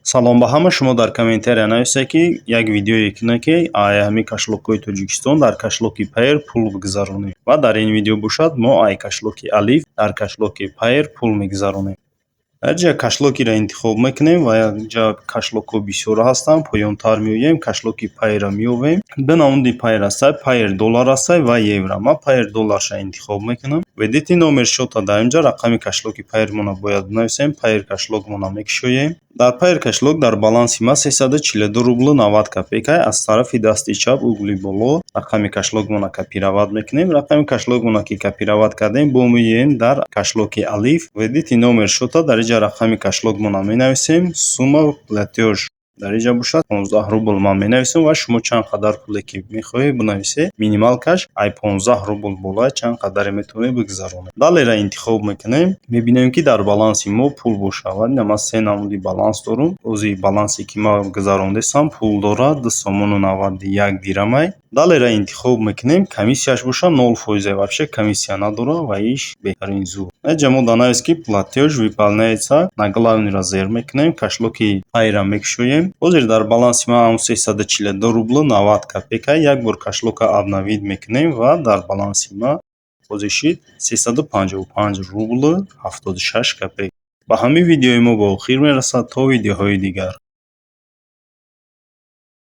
Салом ба ҳама. Шумо дар комментария нависед, ки як видеое кунед, ки ай ҳамин кошелёкҳои Тоҷикистон дар кошелёки Payeer пул бигзаронем. Ва дар ин видео бошад, мо ай кошелёки Алиф дар кошелёки Payeer пул мегузаронем. Дар ҷа кошелёкиро интихоб мекунем ва якҷа кошелёкҳо бисёр ҳастанд. Поёнтар меоем, кошелёки Payeer-ро меёбем. Ду намуди Payeer ҳастай: Payeer доллар ҳастай ва евро. Ман Payeer долларша интихоб мекунам. «Введите номер счёта», дар инҷа рақами кошелёки Payeer-монро бояд бинависем. Payeer кошелёкмонро мекушоем. Дар Payeer кошелёк дар баланси ма 342 рублу 90 копейка. Аз тарафи дасти чап, угли боло, рақами кошелёкмонро копировать мекунем. Рақами кошелёкмонро ки копировать кардем, бо меоем дар кошелёки Алиф. «Введите номер счёта», дар инҷа рақами кошелёкмонро менависем. «Сумма платёж», дар инҷа бошад, 15 рубл ман менависам ва шумо чанд қадар пуле ки мехоҳед, бинависед. Минималкаш ай 15 рубл боло, чанд қадаре метавонед, бигзаронед. «Далее»-ро интихоб мекунем. Мебинем, ки дар баланси мо пул бошад. Ва ина ман се намуди баланс дорум. Ози балансе ки ман гузарондестам, пул дорад, 2 сомону 91 дирамай. «Далее»-ро интихоб мекунем. Комиссияш бошад 0%, вообще комиссия надорад ва иш беҳтарин, зуд. Инҷа мо данавис, ки «Платёж выполняется», на «Главный»-ро зер мекунем, кошелёки Payeer-ро мекушоем. Ҳозир дар баланси ман ҳамун 342 рублу 90 копейка. Як бор кошелёкро обновить мекунем ва дар баланси ман ҳозир шид 355 рублу 76 копейка. Ба ҳамин видеои мо ба охир мерасад. То видеоҳои дигар.